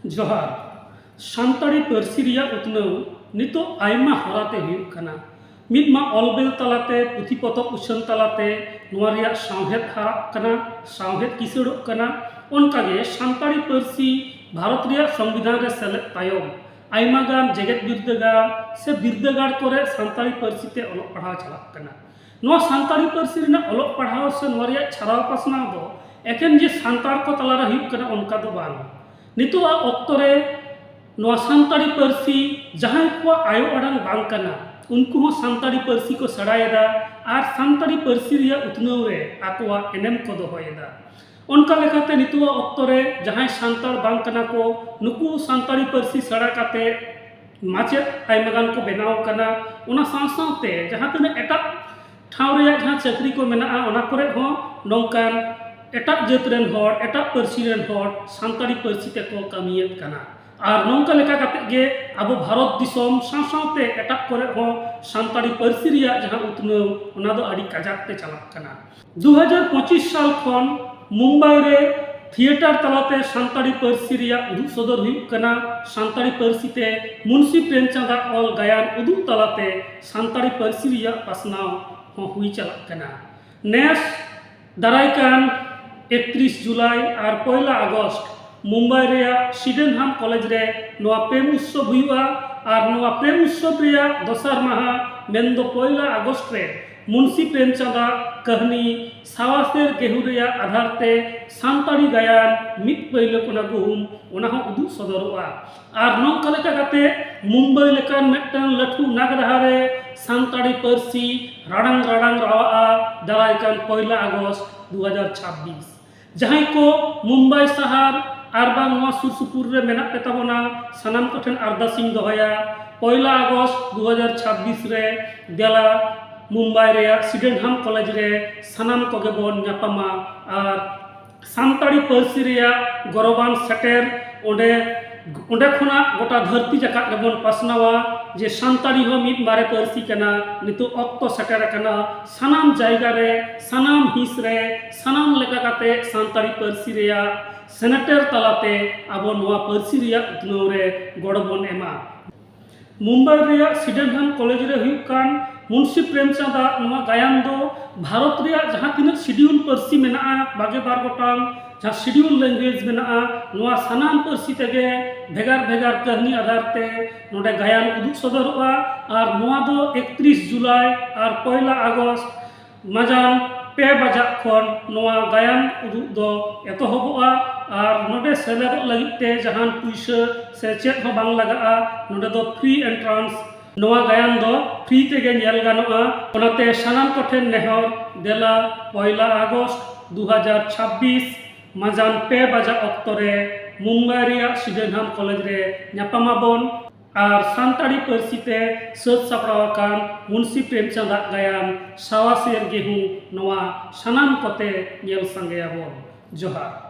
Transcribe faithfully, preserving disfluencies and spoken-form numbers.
ᱡᱚᱦᱟᱨ᱾ ᱥᱟᱱᱛᱟᱲᱤ ᱯᱟᱹᱨᱥᱤ ᱨᱮᱭᱟᱜ ᱩᱛᱱᱟᱹᱣ ᱱᱤᱛᱚᱜ ᱟᱭᱢᱟ ᱦᱚᱨᱟᱛᱮ ᱦᱩᱭᱩᱜ ᱠᱟᱱᱟ᱾ ᱢᱤᱫ ᱢᱟ ᱚᱞ ᱵᱮᱞ ᱛᱟᱞᱟᱛᱮ, ᱯᱩᱛᱷᱤ ᱯᱚᱛᱚᱵ ᱩᱪᱷᱟᱹᱱ ᱛᱟᱞᱟᱛᱮ ᱱᱚᱣᱟ ᱨᱮᱭᱟᱜ ᱥᱟᱶᱦᱮᱫ ᱦᱟᱨᱟᱜ ᱠᱟᱱᱟ, ᱥᱟᱶᱦᱮᱫ ᱠᱤᱥᱟᱹᱲᱚᱜ ᱠᱟᱱᱟ᱾ ᱚᱱᱠᱟᱜᱮ ᱥᱟᱱᱛᱟᱲᱤ ᱯᱟᱹᱨᱥᱤ ᱵᱷᱟᱨᱚᱛ ᱨᱮᱭᱟᱜ ᱥᱚᱝᱵᱤᱫᱷᱟᱱ ᱨᱮ ᱥᱮᱞᱮᱫ ᱛᱟᱭᱚᱢ ᱟᱭᱢᱟ ᱜᱟᱱ ᱡᱮᱜᱮᱛ ᱵᱤᱨᱫᱟᱹᱜᱟᱲ ᱥᱮ ᱵᱤᱨᱫᱟᱹᱜᱟᱲ ᱠᱚᱨᱮ ᱥᱟᱱᱛᱟᱲᱤ ᱯᱟᱹᱨᱥᱤ ᱛᱮ ᱚᱞᱚᱜ ᱯᱟᱲᱦᱟᱣ ᱪᱟᱞᱟᱜ ᱠᱟᱱᱟ᱾ ᱱᱚᱣᱟ ᱥᱟᱱᱛᱟᱲᱤ ᱯᱟᱹᱨᱥᱤ ᱨᱮᱱᱟᱜ ᱚᱞᱚᱜ ᱯᱟᱲᱦᱟᱣ ᱥᱮ ᱱᱚᱣᱟ ᱨᱮᱭᱟᱜ ᱪᱷᱟᱨᱟᱣ ᱯᱟᱥᱱᱟᱣ ᱫᱚ ᱮᱠᱮᱱ ᱡᱮ ᱥᱟᱱᱛᱟᱲ ᱠᱚ ᱛᱟᱞᱟᱨᱮ ᱦᱩᱭᱩᱜ ᱠᱟᱱᱟ, ᱚᱱᱠᱟ ᱫᱚ ᱵᱟᱝ᱾ ᱱᱤᱛᱚᱜᱟᱜ ᱚᱠᱛᱚ ᱨᱮ ᱱᱚᱣᱟ ᱥᱟᱱᱛᱟᱲᱤ ᱯᱟᱹᱨᱥᱤ ᱡᱟᱦᱟᱸᱭ ᱠᱚᱣᱟᱜ ᱟᱭᱳ ᱟᱲᱟᱝ ᱵᱟᱝ ᱠᱟᱱᱟ, ᱩᱱᱠᱩ ᱦᱚᱸ ᱥᱟᱱᱛᱟᱲᱤ ᱯᱟᱹᱨᱥᱤ ᱠᱚ ᱥᱮᱬᱟᱭᱮᱫᱟ ᱟᱨ ᱥᱟᱱᱛᱟᱲᱤ ᱯᱟᱹᱨᱥᱤ ᱨᱮᱭᱟᱜ ᱩᱛᱱᱟᱹᱣ ᱨᱮ ᱟᱠᱚᱣᱟᱜ ᱮᱱᱮᱢ ᱠᱚ ᱫᱚᱦᱚᱭᱮᱫᱟ᱾ ᱚᱱᱠᱟ ᱞᱮᱠᱟᱛᱮ ᱱᱤᱛᱚᱜᱟᱜ ᱚᱠᱛᱚ ᱨᱮ ᱡᱟᱦᱟᱸᱭ ᱥᱟᱱᱛᱟᱲ ᱵᱟᱝ ᱠᱟᱱᱟ ᱠᱚ, ᱱᱩᱠᱩ ᱥᱟᱱᱛᱟᱲᱤ ᱯᱟᱹᱨᱥᱤ ᱥᱮᱬᱟ ᱠᱟᱛᱮ ᱢᱟᱪᱮᱫ ᱟᱭᱢᱟ ᱜᱟᱱ ᱠᱚ ᱵᱮᱱᱟᱣ ᱟᱠᱟᱱᱟ᱾ ᱚᱱᱟ ᱥᱟᱶ ᱥᱟᱶᱛᱮ ᱡᱟᱦᱟᱸ ᱛᱤᱱᱟᱹᱜ ᱮᱴᱟᱜ ᱴᱷᱟᱶ ᱨᱮᱭᱟᱜ ᱡᱟᱦᱟᱸ ᱪᱟᱹᱠᱨᱤ ᱠᱚ ᱢᱮᱱᱟᱜᱼᱟ, ᱚᱱᱟ ᱠᱚᱨᱮ ᱦᱚᱸ ᱱᱚᱝᱠᱟᱱ ᱮᱴᱟᱜ ᱡᱟᱹᱛ ᱨᱮᱱ ᱦᱚᱲ, ᱮᱴᱟᱜ ᱯᱟᱹᱨᱥᱤ ᱨᱮᱱ ᱦᱚᱲ ᱥᱟᱱᱛᱟᱲᱤ ᱯᱟᱹᱨᱥᱤ ᱛᱮᱠᱚ ᱠᱟᱹᱢᱤᱭᱮᱫ ᱠᱟᱱᱟ᱾ ᱟᱨ ᱱᱚᱝᱠᱟ ᱞᱮᱠᱟ ᱠᱟᱛᱮ ᱜᱮ ᱟᱵᱚ ᱵᱷᱟᱨᱚᱛ ᱫᱤᱥᱚᱢ ᱥᱟᱶ ᱥᱟᱶᱛᱮ ᱮᱴᱟᱜ ᱠᱚᱨᱮ ᱦᱚᱸ ᱥᱟᱱᱛᱟᱲᱤ ᱯᱟᱹᱨᱥᱤ ᱨᱮᱭᱟᱜ ᱡᱟᱦᱟᱸ ᱩᱛᱱᱟᱹᱣ, ᱚᱱᱟ ᱫᱚ ᱟᱹᱰᱤ ᱠᱟᱡᱟᱠ ᱛᱮ ᱪᱟᱞᱟᱜ ᱠᱟᱱᱟ᱾ ᱫᱩ ᱦᱟᱡᱟᱨ ᱯᱚᱸᱪᱤᱥ ᱥᱟᱞ ᱠᱷᱚᱱ ᱢᱩᱢᱵᱟᱭ ᱨᱮ ᱛᱷᱤᱭᱮᱴᱟᱨ ᱛᱟᱞᱟᱛᱮ ᱥᱟᱱᱛᱟᱲᱤ ᱯᱟᱹᱨᱥᱤ ᱨᱮᱭᱟᱜ ᱩᱫᱩᱜ ᱥᱚᱫᱚᱨ ᱦᱩᱭᱩᱜ ᱠᱟᱱᱟ᱾ ᱥᱟᱱᱛᱟᱲᱤ ᱯᱟᱹᱨᱥᱤ ᱛᱮ ᱢᱩᱱᱥᱤ ᱯᱨᱮᱢᱪᱟᱸᱫᱟᱜ ᱚᱞ ᱜᱟᱭᱟᱱ ᱩᱫᱩᱜ ᱛᱟᱞᱟᱛᱮ ᱥᱟᱱᱛᱟᱲᱤ ᱯᱟᱹᱨᱥᱤ ᱨᱮᱭᱟᱜ ᱯᱟᱥᱱᱟᱣ ᱦᱚᱸ ᱦᱩᱭ ᱪᱟᱞᱟᱜ ᱠᱟᱱᱟ᱾ ᱱᱮᱥ ᱫᱟᱨᱟᱭ ᱠᱟᱱ ᱮᱠᱛᱨᱤᱥ ᱡᱩᱞᱟᱭ ᱟᱨ ᱯᱚᱭᱞᱟ ᱟᱜᱚᱥᱴ ᱢᱩᱢᱵᱟᱭ ᱨᱮᱭᱟᱜ ᱥᱤᱰᱮᱱᱦᱟᱢ ᱠᱚᱞᱮᱡᱽ ᱨᱮ ᱱᱚᱣᱟ ᱯᱨᱮᱢ ᱩᱛᱥᱚᱵ ᱦᱩᱭᱩᱜᱼᱟ᱾ ᱟᱨ ᱱᱚᱣᱟ ᱯᱨᱮᱢ ᱩᱛᱥᱚᱵ ᱨᱮᱭᱟᱜ ᱫᱚᱥᱟᱨ ᱢᱟᱦᱟ, ᱢᱮᱱᱫᱚ ᱯᱚᱭᱞᱟ ᱟᱜᱚᱥᱴ ᱨᱮ ᱢᱩᱱᱥᱤ ᱯᱨᱮᱢᱪᱟᱸᱫᱟᱜ ᱠᱟᱹᱦᱱᱤ ᱥᱟᱣᱟᱥᱮᱨ ᱜᱮᱦᱩ ᱨᱮᱭᱟᱜ ᱟᱫᱷᱟᱨ ᱛᱮ ᱥᱟᱱᱛᱟᱲᱤ ᱜᱟᱭᱟᱱ ᱢᱤᱫ ᱯᱟᱹᱭᱞᱟᱹ ᱠᱚᱱᱟ ᱜᱩᱦᱩᱢ, ᱚᱱᱟ ᱦᱚᱸ ᱩᱫᱩᱜ ᱥᱚᱫᱚᱨᱚᱜᱼᱟ᱾ ᱟᱨ ᱱᱚᱝᱠᱟ ᱞᱮᱠᱟ ᱠᱟᱛᱮ ᱢᱩᱢᱵᱟᱭ ᱞᱮᱠᱟᱱ ᱢᱤᱫᱴᱟᱝ ᱞᱟᱹᱴᱩ ᱱᱟᱜᱽᱨᱟᱦᱟ ᱨᱮ ᱥᱟᱱᱛᱟᱲᱤ ᱯᱟᱹᱨᱥᱤ ᱨᱟᱲᱟᱝ ᱨᱟᱲᱟᱝ ᱨᱟᱣᱟᱜᱼᱟ ᱫᱟᱨᱟᱭ ᱠᱟᱱ ᱯᱚᱭᱞᱟ ᱟᱜᱚᱥᱴ ᱫᱩ ᱦᱟᱡᱟᱨ ᱪᱷᱟᱵᱵᱤᱥ᱾ ᱡᱟᱦᱟᱸᱭ ᱠᱚ ᱢᱩᱢᱵᱟᱭ ᱥᱟᱦᱟᱨ ᱟᱨ ᱵᱟᱝ ᱱᱚᱣᱟ ᱥᱩᱨ ᱥᱩᱯᱩᱨ ᱨᱮ ᱢᱮᱱᱟᱜ ᱯᱮ ᱛᱟᱵᱚᱱᱟ, ᱥᱟᱱᱟᱢ ᱠᱚᱴᱷᱮᱱ ᱟᱨᱫᱟᱥ ᱤᱧ ᱫᱚᱦᱚᱭᱟ, ᱯᱚᱭᱞᱟ ᱟᱜᱚᱥᱴ ᱫᱩ ᱦᱟᱡᱟᱨ ᱪᱷᱟᱵᱵᱤᱥ ᱨᱮ ᱫᱮᱞᱟ ᱢᱩᱢᱵᱟᱭ ᱨᱮᱭᱟᱜ ᱥᱤᱰᱮᱱᱦᱟᱢ ᱠᱚᱞᱮᱡᱽ ᱨᱮ ᱥᱟᱱᱟᱢ ᱠᱚᱜᱮ ᱵᱚᱱ ᱧᱟᱯᱟᱢᱟ ᱟᱨ ᱥᱟᱱᱛᱟᱲᱤ ᱯᱟᱹᱨᱥᱤ ᱨᱮᱭᱟᱜ ᱜᱚᱨᱚᱵᱟᱱ ᱥᱮᱴᱮᱨ ᱚᱸᱰᱮ, ᱚᱸᱰᱮ ᱠᱷᱚᱱᱟᱜ ᱜᱚᱴᱟ ᱫᱷᱟᱹᱨᱛᱤ ᱡᱟᱠᱟᱛ ᱨᱮᱵᱚᱱ ᱯᱟᱥᱱᱟᱣᱟ ᱡᱮ ᱥᱟᱱᱛᱟᱲᱤ ᱦᱚᱸ ᱢᱤᱫ ᱢᱟᱨᱮ ᱯᱟᱹᱨᱥᱤ ᱠᱟᱱᱟ᱾ ᱱᱤᱛᱚᱜ ᱚᱠᱛᱚ ᱥᱮᱴᱮᱨ ᱟᱠᱟᱱᱟ ᱥᱟᱱᱟᱢ ᱡᱟᱭᱜᱟ ᱨᱮ, ᱥᱟᱱᱟᱢ ᱦᱤᱸᱥ ᱨᱮ, ᱥᱟᱱᱟᱢ ᱞᱮᱠᱟ ᱠᱟᱛᱮ ᱥᱟᱱᱛᱟᱲᱤ ᱯᱟᱹᱨᱥᱤ ᱨᱮᱭᱟᱜ ᱥᱮᱱᱮᱴᱟᱨ ᱛᱟᱞᱟᱛᱮ ᱟᱵᱚ ᱱᱚᱣᱟ ᱯᱟᱹᱨᱥᱤ ᱨᱮᱭᱟᱜ ᱩᱛᱱᱟᱹᱣ ᱨᱮ ᱜᱚᱲᱚ ᱵᱚᱱ ᱮᱢᱟ᱾ ᱢᱩᱢᱵᱟᱭ ᱨᱮᱭᱟᱜ ᱥᱤᱰᱮᱱᱦᱟᱢ ᱠᱚᱞᱮᱡᱽ ᱨᱮ ᱦᱩᱭᱩᱜ ᱠᱟᱱ ᱢᱩᱱᱥᱤ ᱯᱨᱮᱢᱪᱟᱸᱫᱽ ᱟᱜ ᱱᱚᱣᱟ ᱜᱟᱭᱟᱱ ᱫᱚ ᱵᱷᱟᱨᱚᱛ ᱨᱮᱭᱟᱜ ᱡᱟᱦᱟᱸ ᱛᱤᱱᱟᱹᱜ ᱥᱤᱰᱤᱭᱩᱞ ᱯᱟᱹᱨᱥᱤ ᱢᱮᱱᱟᱜᱼᱟ, ᱵᱟᱜᱮ ᱵᱟᱨ ᱜᱚᱴᱟᱝ ᱡᱟᱦᱟᱸ ᱥᱤᱰᱤᱭᱩᱞ ᱞᱮᱝᱜᱩᱭᱮᱡᱽ ᱢᱮᱱᱟᱜᱼᱟ, ᱱᱚᱣᱟ ᱥᱟᱱᱟᱢ ᱯᱟᱹᱨᱥᱤ ᱛᱮᱜᱮ ᱵᱷᱮᱜᱟᱨ ᱵᱷᱮᱜᱟᱨ ᱠᱟᱹᱦᱱᱤ ᱟᱫᱷᱟᱨ ᱛᱮ ᱱᱚᱰᱮ ᱜᱟᱭᱟᱱ ᱩᱫᱩᱜ ᱥᱚᱫᱚᱨᱚᱜᱼᱟ᱾ ᱟᱨ ᱱᱚᱣᱟ ᱫᱚ ᱮᱠᱛᱨᱤᱥ ᱡᱩᱞᱟᱭ ᱟᱨ ᱯᱚᱭᱞᱟ ᱟᱜᱚᱥᱴ ᱢᱟᱡᱟᱱ ᱯᱮ ᱵᱟᱡᱟᱜ ᱠᱷᱚᱱ ᱱᱚᱣᱟ ᱜᱟᱭᱟᱱ ᱩᱫᱩᱜ ᱫᱚ ᱮᱛᱚᱦᱚᱵᱚᱜᱼᱟ᱾ ᱟᱨ ᱱᱚᱰᱮ ᱥᱮᱞᱮᱫᱚᱜ ᱞᱟᱹᱜᱤᱫ ᱛᱮ ᱡᱟᱦᱟᱱ ᱯᱩᱭᱥᱟᱹ ᱥᱮ ᱪᱮᱫ ᱦᱚᱸ ᱵᱟᱝ ᱞᱟᱜᱟᱜᱼᱟ᱾ ᱱᱚᱰᱮ ᱫᱚ ᱯᱷᱨᱤ ᱮᱱᱴᱨᱟᱱᱥ, ᱱᱚᱣᱟ ᱜᱟᱭᱟᱱ ᱫᱚ ᱯᱷᱨᱤ ᱛᱮᱜᱮ ᱧᱮᱞ ᱜᱟᱱᱚᱜᱼᱟ᱾ ᱚᱱᱟᱛᱮ ᱥᱟᱱᱟᱢ ᱠᱚᱴᱷᱮᱱ ᱱᱮᱦᱚᱨ, ᱫᱮᱞᱟ ᱯᱚᱭᱞᱟ ᱟᱜᱚᱥᱴ ᱫᱩ ᱦᱟᱡᱟᱨ ᱪᱷᱟᱵᱵᱤᱥ ᱢᱟᱡᱟᱱ ᱯᱮ ᱵᱟᱡᱟᱜ ᱚᱠᱛᱚ ᱨᱮ ᱢᱩᱢᱵᱟᱭ ᱨᱮᱭᱟᱜ ᱥᱤᱰᱮᱱᱦᱟᱢ ᱠᱚᱞᱮᱡᱽ ᱨᱮ ᱧᱟᱯᱟᱢ ᱟᱵᱚᱱ᱾ ᱟᱨ ᱥᱟᱱᱛᱟᱲᱤ ᱯᱟᱹᱨᱥᱤ ᱛᱮ ᱥᱟᱹᱛ ᱥᱟᱯᱲᱟᱣ ᱟᱠᱟᱱ ᱢᱩᱱᱥᱤ ᱯᱨᱮᱢᱪᱟᱸᱫᱽ ᱟᱜ ᱜᱟᱭᱟᱱ ᱥᱟᱣᱟ ᱥᱮᱨ ᱜᱮᱦᱩᱸ ᱱᱚᱣᱟ ᱥᱟᱱᱟᱢ ᱠᱚᱛᱮ ᱧᱮᱞ ᱥᱟᱸᱜᱮᱭᱟᱵᱚᱱ᱾ ᱡᱚᱦᱟᱨ᱾